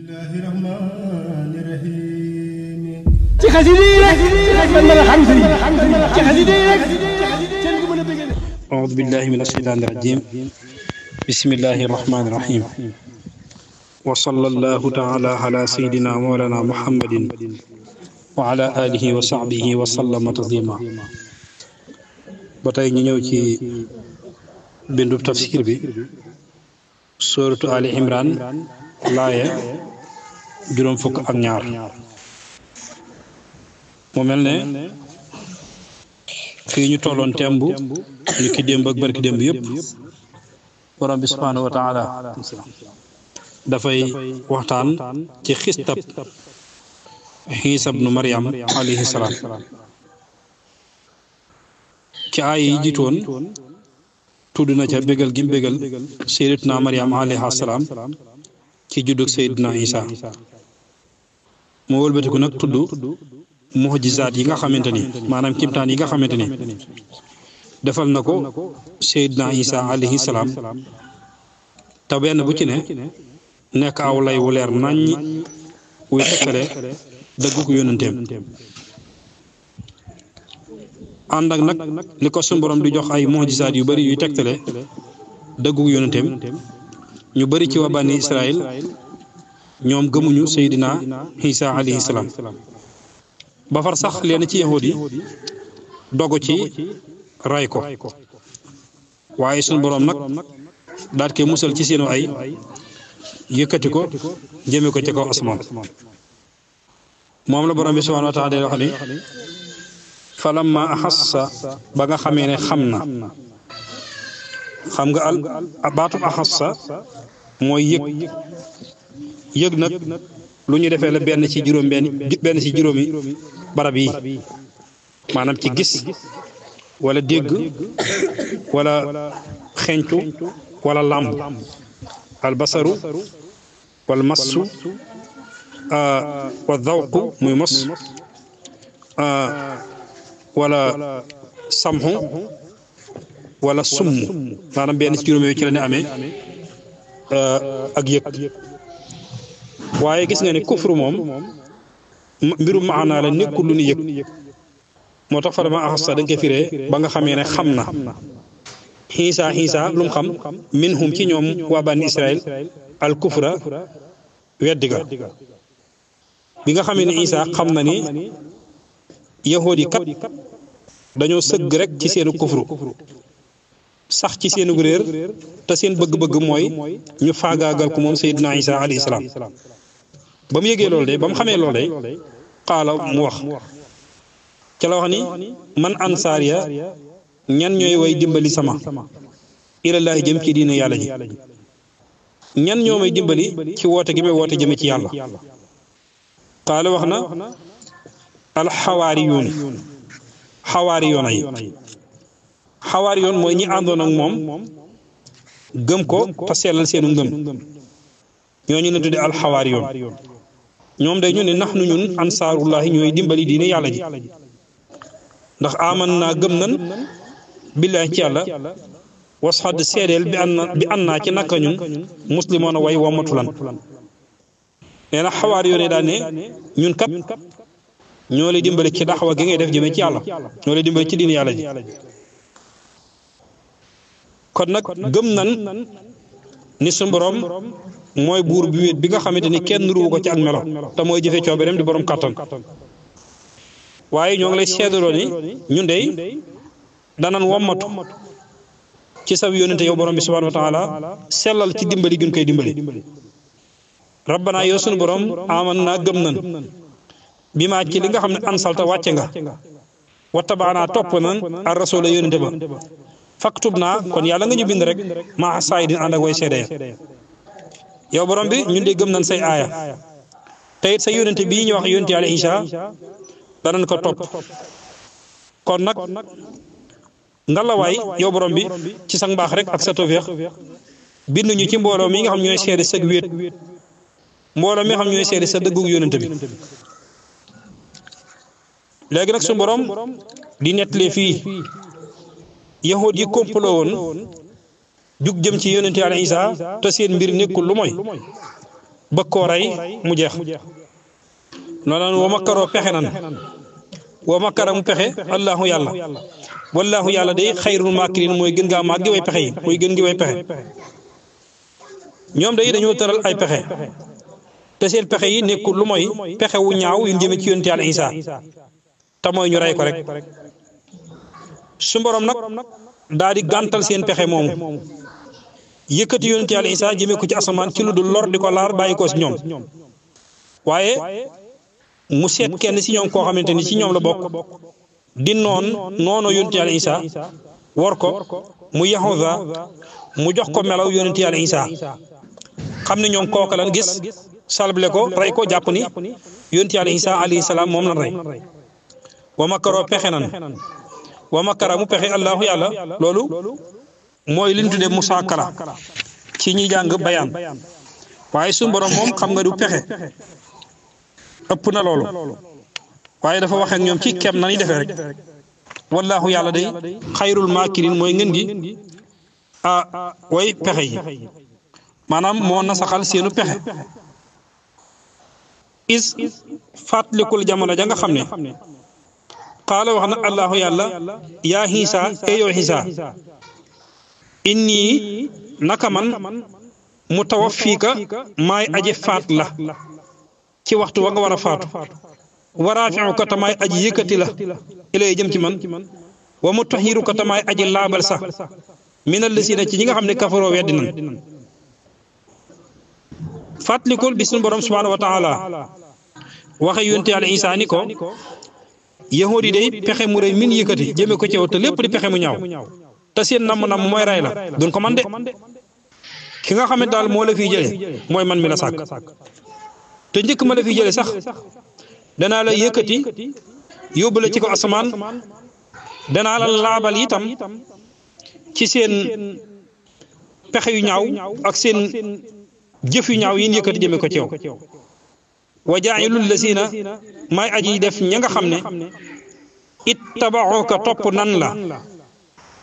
bismillahi rahmani rahim ci xasida yi rek man mën a xam sëriñ ci xasida yi rek seen ko mën a bëgg أعوذ بالله من الشيطان الرجيم بسم الله الرحمن الرحيم وصلى الله تعالى على سيدنا مولانا محمد وعلى آله وصحبه وسلم تسليما باتاي ñi ñëw ci bindu tafsir bi suratu Ali Imran laaya juróom fukk ak ñaar mu mel ne fii ñu tolloon temb ñu ki démb ak barki démb yëpp borom bi subhaanahu wa taala dafay waxtaan ci xistab Iisa ibnu Maryam alayhi salaam ci aay yi jiitoon tudd na ca bégal gi bégal sayyidatuna Maryam alayha salaam ci juddug sayyidina Iisa mu wëlbatiku nag tudd mu'jizaat yi nga xamante ni maanaam kimtaan yi nga xamante ni defal na ko sayyidina Iisa alayhi salaam te benn bu ci ne nekk aw lay wu leer naññ wuy tekkale dëggu ko yónnenteem ànd ak nag li ko suñu borom di jox ay mu'jizaat yu bari yuy tegtale dëggu ko yónnenteem ñu bari ci waa bani Israël ñoom gëmuñu sayyidina Iisa alayhi salaam ba far sax leen ci yahuud yi dogu ci ray ko waaye suñu boroom nag daat koy musal ci seenu ay yëkkati ko jëme ko ci kaw asmaan moom la borom bi subhaanahu wa taala day wax ni falamma axassa ba nga xamee ne xam na xam nga baatu axassa mooy yëg nag lu ñu defee la benn ci juróomi barab yi maanaam ci gis wala dégg wala xeñtu wala làmb albasaru wal massu wa zawqu muy mos wala samxu wala summ maanaam benn ci juróom yooyu ci la ne amee ak yëg waaye gis nga ne kufru moom mbirum maanaa la nekkul lu ñu yëg moo tax fa dama axassa dañ koy firee ba nga xamee ne xam na xiisa lu mu xam minhum ci ñoom waa bani Israël al kufra weddi ga bi nga xamee ne Iisa xam na ni yahuud yi kat dañoo sëgg rek ci seenu kufru sax ci seenu réer te seen bëgg-bëgg mooy ñu faagaagal ko moom Seydina Iisa alayhi salaam ba mu yëgee loolu de ba mu xamee loolu de xaala mu wax ca la wax ni man ansaariya ñan ñooy way dimbali sama ilallaahi jëm ci diina yàlla ji ñan ñoo may dimbali ci woote gi may woote jëme ci yàlla xaala wax na alxawaariyuun xawaariyoona yi xawaariyoon mooy ñi àndoon ak moom gëm ko te sellal seenu ngëm ñooñu ne tudde alxawaariyoon ñoom day ñu ne nax nu ñun ansaarullahi ñooy dimbali diine yàlla ji ndax aman naa gëm nan billaahi ci yàlla wasxad seedeel bi an naa ci naka ñun muslimoon a way womatulan nee na xawaariyoon yi daan ne ñun kat ñoo lay dimbali ci daxwa gi ngay def jëmee ci yàlla ñoo lay dimbali ci diine yàlla ji kon nag gëm nan ni suñu borom mooy buur bi wéet bi nga xamante ni kenn nuruwu ko ci ak melo te mooy jëfe coobereem di borom kàttan waaye ñoo ngi lay seedaloo ni ñun dey danan wommatu ci sa yónnente yow borom bi subhaanahu wa taala sellal ci dimbali gën koy dimbali rabbana yow suñu borom aman naa gëm nan bi maa ci li nga xam ne ansalta wàcce nga wattabaanaa topp nan ar rasula yónnente ba faktub naa kon yàlla nga ñu bind rek maa saay din ànd ak way seede ya yow borom bi ñun de gëm nañ say aaya te it sa yónnente bii ñu wax yónnente yàlla Iisa danañ ko topp kon nag ngalawaay yow borom bi ci sa mbaax rek ak sa tawfeex bind ñu ci mbooloo mi nga xam ñooy seede sa wéet mbooloo mi nga xam ñooy seede sa dëggu yónnente bi léegi nag su borom di nettalee fii yahuud yi complot woon jug jëm ci yónnente yàlla Iisa te seen mbir nekkul lu mooy bëgg koo rey mu jeex noonu wa makkaroo pexe nan wa makkara mu pexe allahu yàlla wallahu yàlla day xayrul maakirin mooy gën gaa màgg gi way pexe yi mooy gën gi way pexe ñoom day dañoo tëral ay pexe te seen pexe yi nekkul lu mooy pexe wu ñaaw yu jëme ci yonent Yàlla Isaa te mooy ñu rey ko rek su borom nag daal di gàntal seen pexe moomu yëkkati yonent Yàlla Isaa jëme ko ci asamaan ci lu dul lor di ko laar bàyyi ko si ñoom waaye mu seet kenn si ñoom koo xamante ni ci ñoom la bokk di noonu yonent Yàlla Isaa war ko mu Yahuda mu jox ko melaw yonent Yàlla Isaa xam ne ñoom kooka lan gis salble ko rey ko jàpp ni yonent Yàlla Isaa alayhi salaam moom lan rey wa makkaroo pexe nan wa makkara mu pexe allahu yàlla loolu mooy li ñu tuddee musaakara ci ñi jàng bayaan waaye suñu borom moom xam nga du pexe ëpp na loolu waaye dafa wax ak ñoom ci kem na ni defee rek wallahu yàlla day xayrul maakirin mooy ngeen gi way pexe yi maanaam moo nasaxal seenu pexe is fàttalikul jamono ja nga xam ne qaala wax na allahu yàlla yaa xiisa yow xiisa inni naka man mutawaffiika maay aji faat la ci waxtu wa nga war a faatu wa raafi'uka te maay aji yëkkati la ilay jëm ci man wa mutahhiruka te maay aji laabal sax minal lasiina ci ñi nga xam ne kafaroo weddi nan fàttalikul bi suñu borom subhaanahu wa taala waxe yonent Yàlla Isaa ni ko yahuud yi day pexe mu rëy min yëkkati jëme ko ci yow te lépp di pexe mu ñaaw te seen namm mooy ray la duñ ko man de ki nga xam ne daal moo la fiy jëlee mooy man mi la sàkk te njëkk ma la fiy jëlee sax danaa la yëkkati yóbbu la ci ko asamaan danaa la laabal itam ci seen pexe yu ñaaw ak seen jëf yu ñaaw yi ñu yëkkati jëme ko ci yow wa jaa'ilul lazina may aji def ña nga xam ne ittaba'uka topp nan la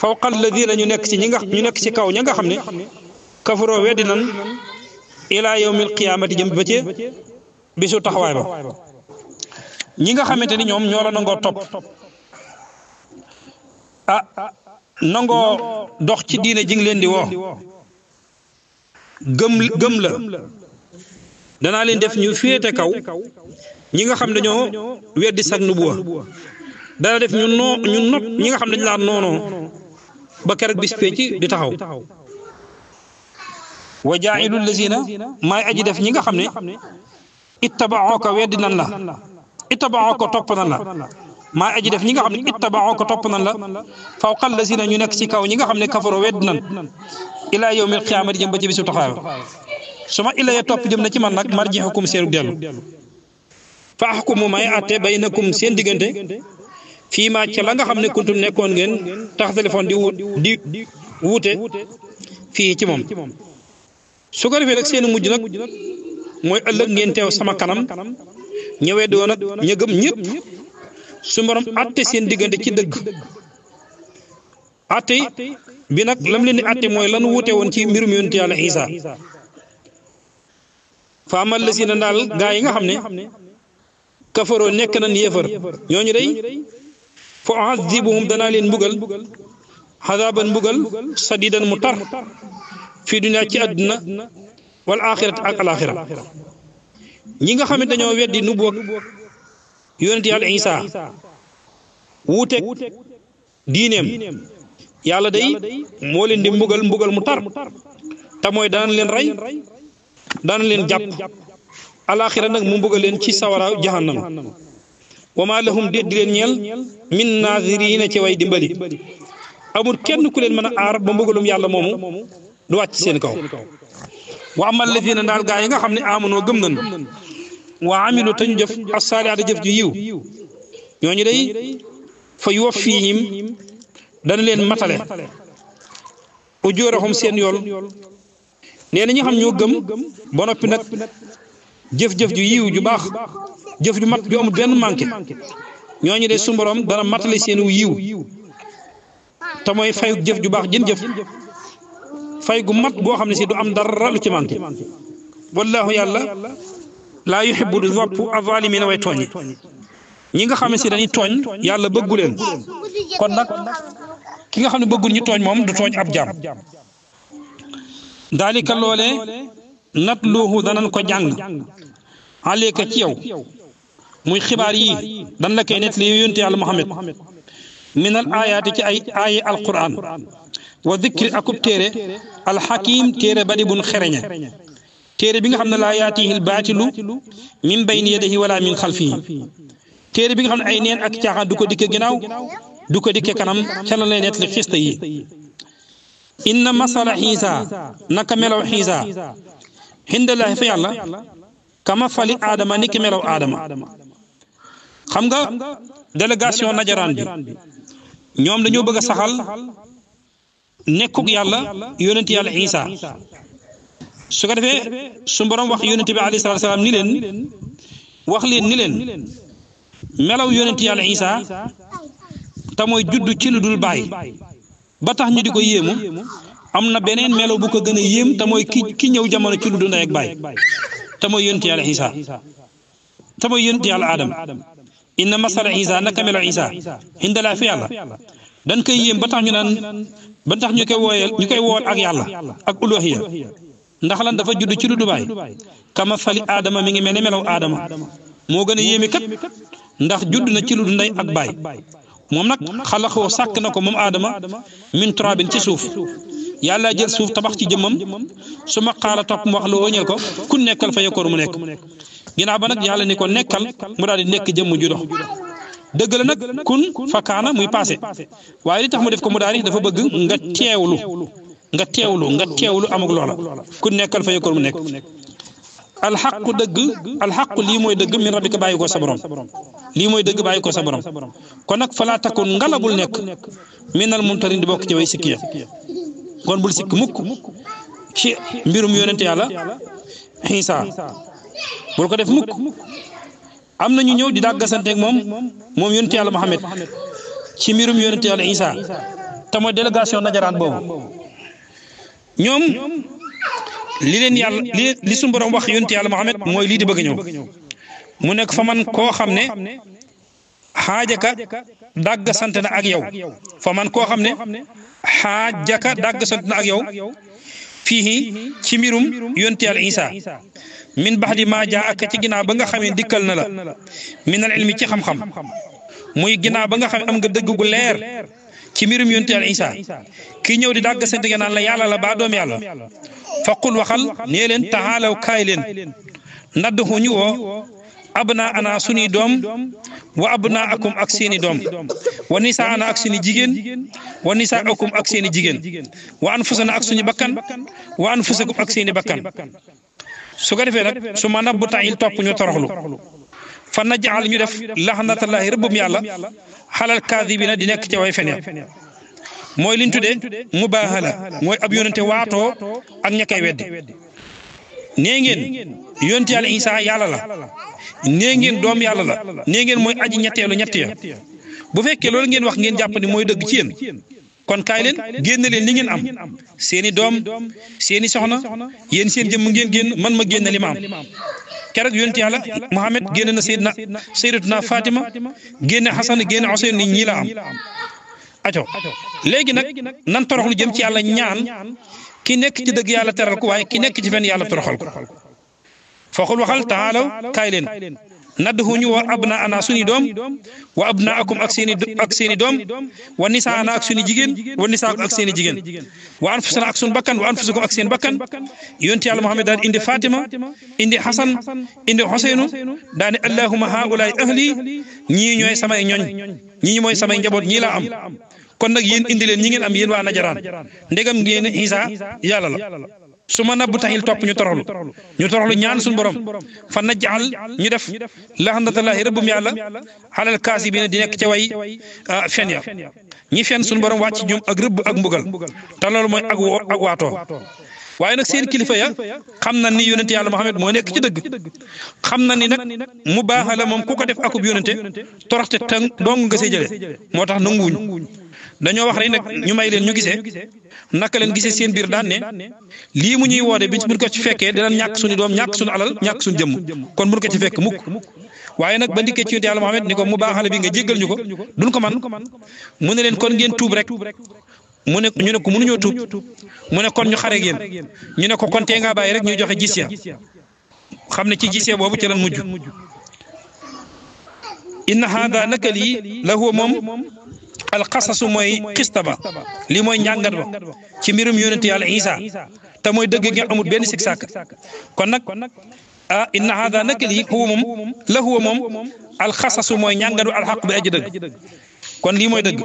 fawqa alladina ñu nekk ci kaw ña nga xam ne kafaroo weddi nan ilaa yawmil qiyaamati jëm ba ci bisu taxawaay ba ñi nga xamante ni ñoom ñoo la nangoo topp nangoo dox ci diine ji ngi leen di woo gëm la danaa leen def ñu féete kaw ñi nga xam dañoo weddi sag nubuwa dana def ñu not ñi nga xam dañu laa noonoo ba keroog bis pénc di taxaw wa jaa'ilul lazina maay aji def ñi nga xam ne ittaba'uka weddi nan la ittaba'uka topp nan la maay aji def ñi nga xam ne ittaba'uka topp nan la fawqa lazina ñu nekk ci kaw ñi nga xam ne kafaroo weddi nan ilaa yawmil qiyaamati jëm ba ci bisu taxaw su ma ilaya topp jëm na ci man nag marji'ukum seenu dellu fa ahkumu may àtte baynakum seen diggante fii maa ca la nga xam ne kuntum nekkoon ngeen tax téléphone di wuute fii ci moom su ko defee nag seeni mujj nag mooy ëllëg ngeen teew sama kanam ñëwee doon nag ña gëm ñëpp su borom àtte seen diggante ci dëgg àtte bi nag lam leen di àtte mooy lan wuute woon ci mbirum yonent Yàlla Isaa fa amal la si na daal gaa yi nga xam ne kafaroo nekk nañ yéefar ñooñu day fa u'adhibuhum danaa leen mbugal xadaaban mbugal sadidan mu tar fii dunya ci àdduna wal aaxirati ak alaaxira ñi nga xam ne dañoo weddi nubuwwa yonent Yàlla Isaa wuuteeg diineem yàlla day moo leen di mbugal mu tar te mooy daan leen rey daan leen jàpp alaaxira nag mu mbugal leen ci sawara jahannam wa maa lahum déet di leen ñeel min naaziriina ci way dimbali amul kenn ku leen mën a aar ba mbugalum yàlla moomu du wàcc seen kaw wa amal laziina daal gaa yi nga xam ne amanoo gëm nañ wa amilu te ñu jëf as-saalihaati jëf ju yiw ñooñu day fa yuwaffiihim dana leen matale ujuurahum seen yool nee na ñi xam ñoo gëm ba noppi nag jëf-jëf ju yiw ju baax jëf ju mat ju amul benn manqué ñooñu de suñu borom dana matale seen yiw te mooy fay jëf ju baax jën jëf fay gu mat goo xam ne si du am dara lu ci manqué wallahu yàlla laa yuhibbu du wopp az-zaalimiina way tooñ ñi nga xam ne si dañuy tooñ yàlla bëggu leen kon nag ki nga xam ne bëggul ñu tooñ moom du tooñ ab jaam daalika loolee natluuhu danañ ko jàng alayka ci yow muy xibaar yi dan la koy net li yonent yàlla Muhammad minal aayaati ci ay aaye alquran wa dikri akub téere alxakim téere badi bun xereñe téere bi nga xam ne laa yaatihi albaatilu min bayni yadihi wala min xalfihi téere bi nga xam ne ay neen ak caaxaan du ko dikke ginnaaw du ko dikke kanam ca la lay net li xista yi inna masala xiisa naka melaw xiisa xindallaahi fa yàlla kama fali aadama ni ki melaw aadama xam nga délégation najaraan bi ñoom dañoo bëgg a saxal nekkug yàlla yonent yàlla Isa su ko defee su borom wax yonent bi alayhi salaatu salaam ni leen wax leen ni leen melaw yonent yàlla Isa te mooy juddu ci lu dul bàyyi ba tax ñu di ko yéemu am na beneen melaw bu ko gën a yéem te mooy ki ñëw jamono ci lu dul ndey ak bàyyi te mooy yonent yàlla Isa te mooy yonent yàlla Adam inna masala Isa naka melaw Isa indalaa fi yàlla dañ koy yéem ba tax ñu naan ba tax ñu koy wool ak yàlla ak uluhiya ndax lan dafa judd ci lu du bàyyi kama fali aadama mi ngi mel ne melaw aadama moo gën a yéeme kat ndax judd na ci lu du ndey ak bàyyi moom nag xalaxoo sàkk na ko moom aadama min turabin ci suuf yàlla jël suuf tabax ci jëmmam su ma xaala topp mu wax la wëñal ko ku nekkal fa yokkoor mu nekk ginnaaw ba nag yàlla ni ko nekkal mu daal di nekk jëmm ju dox dëgg la nag kun fa kaana muy passé waaye li tax mu def ko mu daal di dafa bëgg nga teewlu amuk loola ku nekkal fa yokkoor mu nekk alxaqu dëgg alxaqu lii mooy dëgg min rabbika bàyyi ko sa borom lii mooy dëgg bàyyi ko sa borom kon nag falaa takun ngalabul nekk minal mumtarin di bokk ci way sikki ya kon bul sikk mukk ci mbirum yonente yàlla Isa bul ko def mukk am na ñu ñëw di dàggasanteeg moom yonente yàlla Muhammad ci mbirum yonente yàlla Isa te mooy délégation najaraan boobu ñoom li leen yàlla li suñu borom wax yonent yàlla Muhammad mooy lii di bëgg ñëw mu nekk fa man koo xam ne xaajaka dàgg sant na ak yow fa man koo xam ne xaajaka dàgg sant na ak yow fii ci mbirum yonent yàlla Isa min baxdi maa jaa ak ci ginnaaw ba nga xamee dikkal na la minal ilmi ci xam-xam muy ginnaaw ba nga xam am nga dëgg gu leer ci mbirum yonent yàlla Isa kii ñëw di dàgg sant nga naan la yàlla la baa doom yàlla faqul waxal nee leen taxaalaw kaay leen nadduxu ñu woo abna ana suñuy doom wa abna akum ak seeni doom wa nisa ana ak suñu jigéen wa nisa akum ak seeni jigéen wa anfusana ak suñu bakkan wa anfusakum ak seeni bakkan su ko defee nag su ma nabbu taayil topp ñu toroxlu fa najal ñu def laxnatallahi rëbbum yàlla xalal kaadibina di nekk ca way fen ya mooy liñ tuddee mubaahala mooy ab yonente waatoo ak ña koy weddi nee ngeen yonente yàlla Isa yàlla la nee ngeen doom yàlla la nee ngeen mooy aji ñetteelu ñett ya bu fekkee loolu ngeen wax ngeen jàpp ni mooy dëgg ci yéen kon kaay leen génn leen li ngeen am seeni doom seeni soxna yéen seen jëmm ngeen génn man ma génn li ma am keroog yonente yàlla Muhammad génn na sayyidatuna Fatima génne Xasan génne Xuseyn ni ñii la am aco léegi nag nan toroxlu jëm ci yàlla ñaan ki nekk ci dëgg yàlla teral ko waaye ki nekk ci fen yàlla toroxal ko fooxul waxal taalaw kaay leen nadduhu ñu woo abna ana suñu doom wa abna akum ak seeni doom wa nisa ana ak suñu jigéen wa nisa ak seeni jigéen wa anfusana ak suñu bakkan wa anfusakum ak seen bakkan yonent yàlla Muhammad daal indi Fatima indi Hasan indi Xuseynu daane allahumma haulaay ahli ñii ñooy samay ñoñ ñii mooy samay njaboot ñii laa am kon nag yéen indi leen ñi ngeen am yéen waa najaraan ndegam ngeen Isa yàlla la su ma nabbu taxil topp ñu toroxlu ñaan suñu borom fa najal ñu def laxnatallahi rëbbum yàlla xalal kaasibiina di nekk ca way fen ya ñi fen suñu borom wàcc ñoom ak rëbb ak mbugal te loolu mooy ak waatoo waaye nag seen kilifa ya xam na ni yonente yàlla Muhammad moo nekk ci dëgg xam na ni nag mu baax la moom ku ko def akub yonente toroxte te dong nga see jëlee moo tax nanguwuñ dañoo wax rek nag ñu may leen ñu gisee naka leen gisee seen biir daan ne lii mu ñuy woote bi buñ ko ci fekkee dinañ ñàkk suñu doom ñàkk suñu alal ñàkk suñu jëmm kon buñ ko ci fekk mukk waaye nag ba ndikkee ci yonent Yàlla Muhammad ni ko mu baaxale bi nga jéggal ñu ko duñ ko man mu ne leen kon ngeen tuub rek mu ne ñu ne ko mënuñoo tuub mu ne kon ñu xare ak yéen ñu ne ko kon tee ngaa bàyyi rek ñuy joxe jizya xam ne ci jizya boobu ci lan mujj inna hada naka lii la huwa moom alxasasu mooy xista ba lii mooy njàngat ba ci mbirum yonent Yàlla Isa te mooy dëgg nga amul benn sik sàkk kon nag inna hada naka lii huwa moom la huwa moom alxasasu mooy njàngatu alxaq bi aji dëgg kon lii mooy dëgg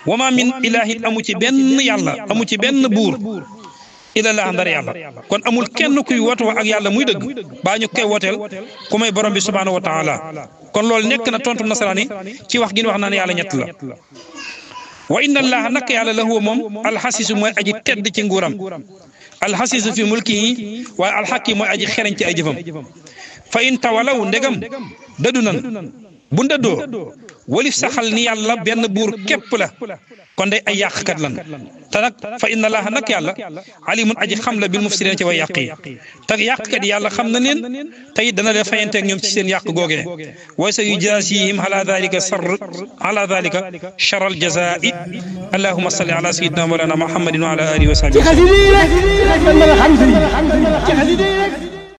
wama min ilahin amu ci benn yàlla amu ci benn buur ilallah ndar yàlla kon amul kenn kuy wootoo ak yàlla muy dëgg baa ñu koy wooteel ku may borom bi subhaanahu wa taala kon loolu nekk na tontu nasaraan yi ci wax gi ñu wax naan yàlla ñett la wa inna allaha nak yàlla la huwa moom alxasisu mooy aji tedd ci nguuram alxasisu fi mulkihi waaye alxaqi mooy aji xereñ ci ay jëfam fa in tawalaw ndegam dëddu nan bu ndëddoo walif saxal ni yàlla benn buur képp la kon day ay yàqkat lan te nag fa inna allaha nag yàlla alimun aji xam la bil mufsidina ci way yàq yi te yàqkat yi yàlla xam na leen te it dana leen fayanteeg ñoom ci seen yàq googee wa sa yujaasihim ala dalika char al jazai allahuma salli ala sayidina mawlana muhammadin wa ala alihi wa sahbihi